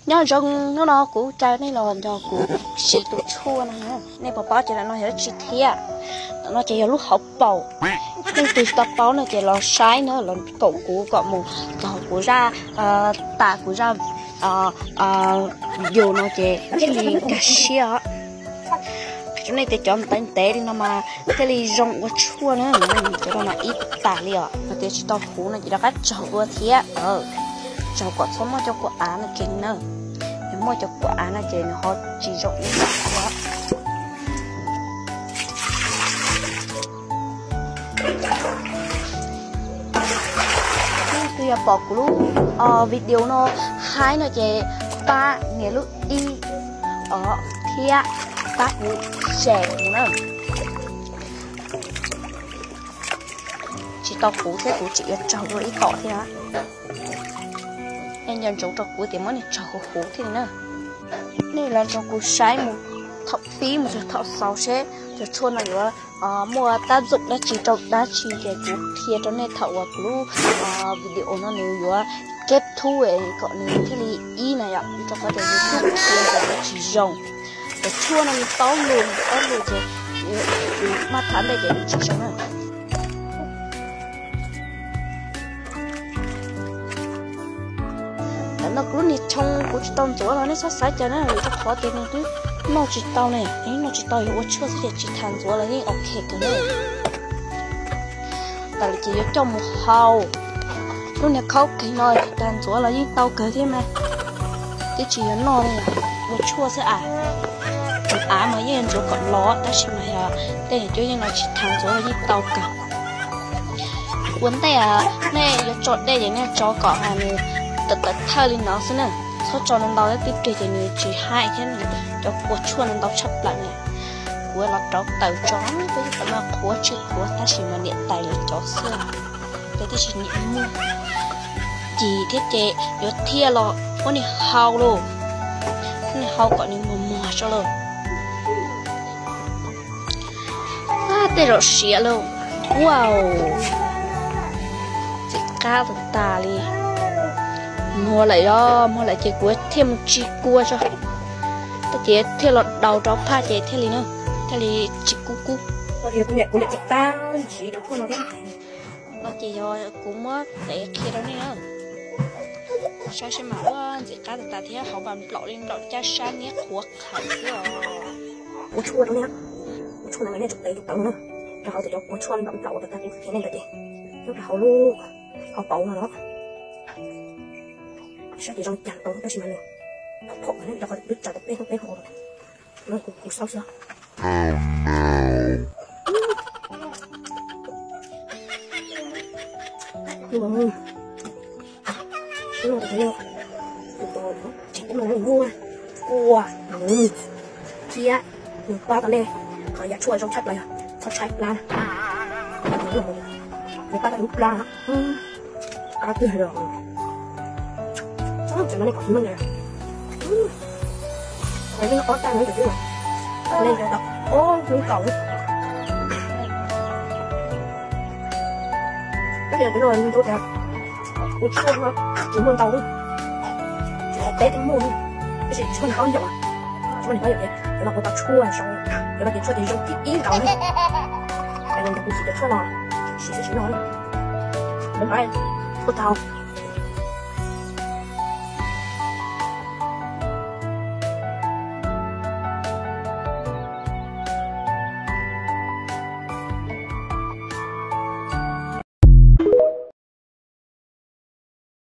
Nyob zoo, hnub no kuv caw nej los nrog kuv siv tus tshuaj no. Nej puas paub tias ntawm no yog dab tsi thiab? Ntawm no ces yog lub hauv paus. Leej twg tsis tau paub no ces los saib na, los koom kuv kom mus txog kuv zaj, tas kuv zaj video no ces thiaj li nkag siab os. Qhia rau nej tias cov ntev ntev li no mas thiaj li zoo ua tshuaj na. Cov no mas ib tas li os, yog tias tsis tau huv no ces rov qab tsaug dua thiab. Tsaug kom txhob muaj cov kua av no kheev na. Yog muaj cov kua av no ces nws ho tsis zoo ib yam thiab. Leej twg yog pom kuv lub video no hais no ces pab nias lub ib os thiab pab kuv share mus na. Tsis tau huv thiab kuv tseem yuav tsaug dua ib tom thiab. Nej nco ntsoov rau kuv tias muab nej tsaug huv huv thiab na. Nej los nrog kuv saib mus thaum pib mus txog thaum xaus seb cov tshuaj no yuav muaj tab zoom dab tsi rau dab tsi ces kuv qhia rau nej thaum uas kuv lub video no nws yuav kết thúc kom nws thiaj li ib na yom, rau qhov tias YouTube qhia ces nws tsis zoo. Cov tshuaj no nws paub lus, nws paub lus ces nws maj tham ntej ces nws tsis zoo na. Ntawm no kuv lub niag tshoob kuv tsis tau ntxuav los nej txhob xav cas na, rau qhov tias nws twb noj tsis tau ne, noj tsis tau yuav ua tshuaj xwb ces tsis tas ntxuav los yeej ok kawg na. Tas li ces yuav coj mus hau. Lub niag khaub kig no tsis tas ntxuav los yeej tau kawg thiab mas. Twb tsis yog noj li, ua tshuaj xwb as. Av mas yeej ntxuav kom los tab sis mas yog tej yam cuab yeej no tsis tas ntxuav los yeej tau kawg. Ua ntej nej yuav tso dej ces nej tso kom nws tawm tawm thawj li no xwb na. Txhob tso ntau ntau, twb rig ces nws tsis haib thiab, cov kua tshuaj ntau tshaj plaws na. Kuv los rauv taws tso, peb tsis tau mas qhuav tsis qhuav tab sis mas niam tais lawv cov xwb. Ces tib si nyiam muag cig thiab ces yuav thiaj los muab nws hau lauj. Muab nws hau kom nws muag muag tso lauj. Tej zaum siav lauj. Wow, ntxim qab tas tas li. Muag lawm os, muag lawm ces kuv thiaj mus tsis kua tso. Tab ces thiaj los daus rau phaj ces thiaj li na, thiaj li tsis kub kub. No ces yog kuv muab tev qhia rau nej na. Saib seb mas ua ntxim qab tas tas thiab, hauv nplaum li nplaum caj sab niab qhuav qhawv xwb os. Ua tshuaj rau nej, ua tshuaj no nej tsum tev tus tawv no na, rau hauv tias cov kua tshuaj li nplaum nplaum uas tas tas kuv qhia nej ntawd ces nyob rau hauv lub hauv paus no los. Saib ces zoo li cas tau tab sis mas nws phom phom rau qhov twb tsaws tau peb hnub peb hnub no kuv xauj xwb. Tseem muaj kua, nws pab tau nej qhov yam tshuaj zoo tshaj plaws yog txhob tshaib plab na. Nws pab tau lub plab na. Qab twg los tseem no nej kom meej na. Qhov yeej ob tag no tus twb leej tau ob hnub kaum. Tab sis kuv nug tus tias ua tshuaj no tsis muaj ntau, tsis qhov teb twb muaj, tab sis tshuaj nws paub yaum, tshuaj nws paub yaum tias cov no kuv tau tshuaj zoo, cov no ces tshuaj ces zoo tib ib nkaus li. Kuv siv cov tshuaj no, siv xwb tsis noj, kuv npaj tshuaj tau.